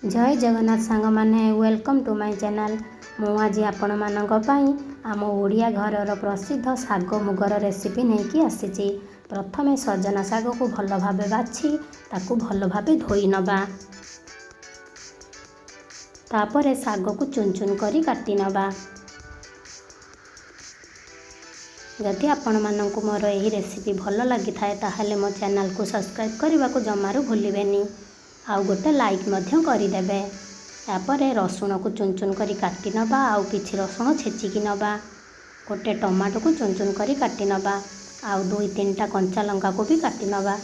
ଜୟ ଜଗନ୍ନାଥ ସାଙ୍ଗମାନେ, welcome to my channel. ମୁଁ ଆଜି ଆପଣମାନଙ୍କ ପାଇଁ ଆମ ଓଡ଼ିଆ ଘରର ପ୍ରସିଦ୍ଧ ଶାଗ ମୁଗର ରେସିପି ନେଇକି ଆସିଛି। ପ୍ରଥମେ ସଜନା ଶାଗକୁ ଭଲ ଭାବେ ବାଛି ତାକୁ ଭଲ ଭାବେ ଧୋଇ ନେବା। ତାପରେ ଶାଗକୁ ଚୁନ ଚୁନ କରି କାଟି ନେବା। ଯଦି ଆପଣମାନଙ୍କୁ ମୋର ଏହି ରେସିପି ଭଲ ଲାଗିଥାଏ, ତାହେଲେ ମୋ ଚ୍ୟାନେଲକୁ ସବସ୍କ୍ରାଇବ୍ କରିବାକୁ ଜମାରୁ ଭୁଲିବେନି ଆଉ ଗୋଟେ ଲାଇକ୍ ମଧ୍ୟ କରିଦେବେ। ତାପରେ ରସୁଣକୁ ଚୁନ ଚୁନ କରି କାଟି ନେବା ଆଉ କିଛି ରସୁଣ ଛେଚିକି ନେବା। ଗୋଟେ ଟମାଟୋକୁ ଚୁନ ଚୁନ କରି କାଟି ନେବା ଆଉ ଦୁଇ ତିନିଟା କଞ୍ଚା ଲଙ୍କାକୁ ବି କାଟି ନେବା।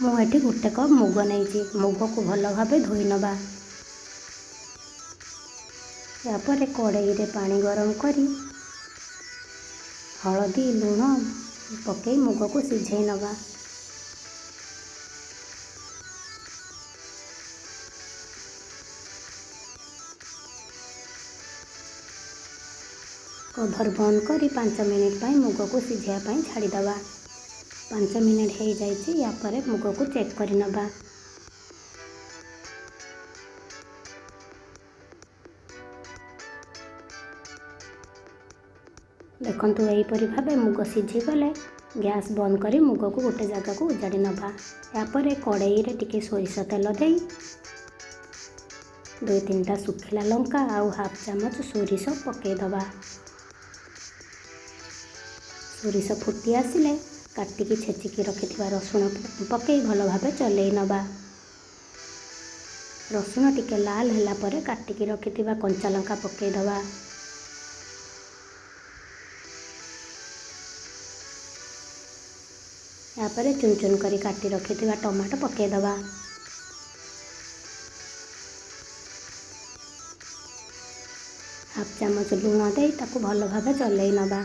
ମୁଁ ଏଠି ଗୋଟେ କପ୍ ମୁଗ ନେଇଛି। ମୁଗକୁ ଭଲ ଭାବେ ଧୋଇ ନେବା। ତାପରେ କଡ଼େଇରେ ପାଣି ଗରମ କରି ହଳଦୀ, ଲୁଣ ପକାଇ ମୁଗକୁ ସିଝାଇ ନେବା। କଭର୍ ବନ୍ଦ କରି 5 ମିନିଟ୍ ପାଇଁ ମୁଗକୁ ସିଝାଇବା ପାଇଁ ଛାଡ଼ିଦେବା। 5 ମିନିଟ୍ ହେଇଯାଇଛି। ୟା ପରେ ମୁଗକୁ ଚେକ୍ କରି ନେବା। ଦେଖନ୍ତୁ, ଏହିପରି ଭାବେ ମୁଗ ସିଝିଗଲେ ଗ୍ୟାସ୍ ବନ୍ଦ କରି ମୁଗକୁ ଗୋଟେ ଜାଗାକୁ ଉଜାଡ଼ି ନେବା। ଏହାପରେ କଡ଼େଇରେ ଟିକେ ସୋରିଷ ତେଲ ଦେଇ ଦୁଇ ତିନିଟା ଶୁଖିଲା ଲଙ୍କା ଆଉ ହାଫ୍ ଚାମଚ ସୋରିଷ ପକାଇଦେବା। ସୋରିଷ ଫୁଟି ଆସିଲେ କାଟିକି ଛେଚିକି ରଖିଥିବା ରସୁଣ ପକାଇ ଭଲ ଭାବେ ଚଲେଇ ନେବା। ରସୁଣ ଟିକେ ଲାଲ ହେଲା ପରେ କାଟିକି ରଖିଥିବା କଞ୍ଚା ଲଙ୍କା ପକାଇଦେବା। ଏହାପରେ ଚୁନ ଚୁନ କରି କାଟି ରଖିଥିବା ଟମାଟୋ ପକାଇଦେବା। ହାଫ୍ ଚାମଚ ଲୁଣ ଦେଇ ତାକୁ ଭଲ ଭାବେ ଚଲେଇ ନେବା।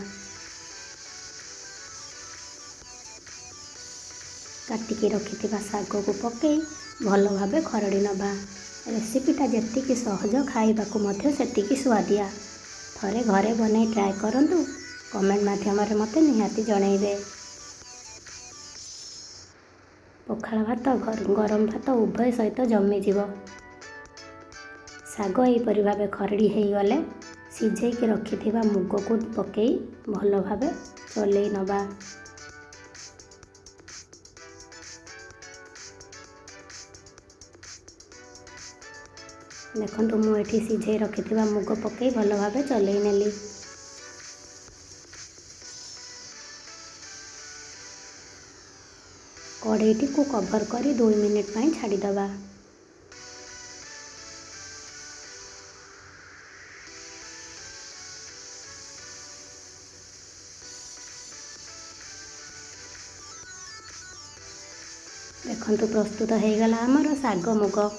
କାଟିକି ରଖିଥିବା ଶାଗକୁ ପକାଇ ଭଲ ଭାବେ ଖରଡ଼ି ନେବା। ରେସିପିଟା ଯେତିକି ସହଜ, ଖାଇବାକୁ ମଧ୍ୟ ସେତିକି ସୁଆଦିଆ। ଥରେ ଘରେ ବନେଇ ଟ୍ରାଏ କରନ୍ତୁ। କମେଣ୍ଟ ମାଧ୍ୟମରେ ମୋତେ ନିହାତି ଜଣାଇବେ। ପଖାଳ ଭାତ, ଗରମ ଭାତ ଉଭୟ ସହିତ ଜମିଯିବ। ଶାଗ ଏହିପରି ଭାବେ ଖରଡ଼ି ହେଇଗଲେ ସିଝେଇକି ରଖିଥିବା ମୁଗକୁ ପକାଇ ଭଲ ଭାବେ ଚଲେଇ ନେବା। ଦେଖନ୍ତୁ, ମୁଁ ଏଠି ସିଝେଇ ରଖିଥିବା ମୁଗ ପକାଇ ଭଲ ଭାବେ ଚଲେଇ ନେଲି। କଡ଼େଇଟିକୁ କଭର୍ କରି 2 ମିନିଟ୍ ପାଇଁ ଛାଡ଼ିଦେବା। ଦେଖନ୍ତୁ, ପ୍ରସ୍ତୁତ ହେଇଗଲା ଆମର ଶାଗ ମୁଗ।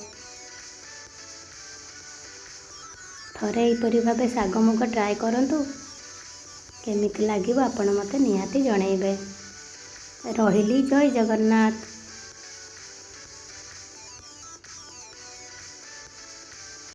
ଥରେ ଏହିପରି ଭାବେ ଶାଗ ମୁଗ ଟ୍ରାଏ କରନ୍ତୁ। କେମିତି ଲାଗିବ, ଆପଣ ମୋତେ ନିହାତି ଜଣାଇବେ। ରହିଲି, ଜୟ ଜଗନ୍ନାଥ।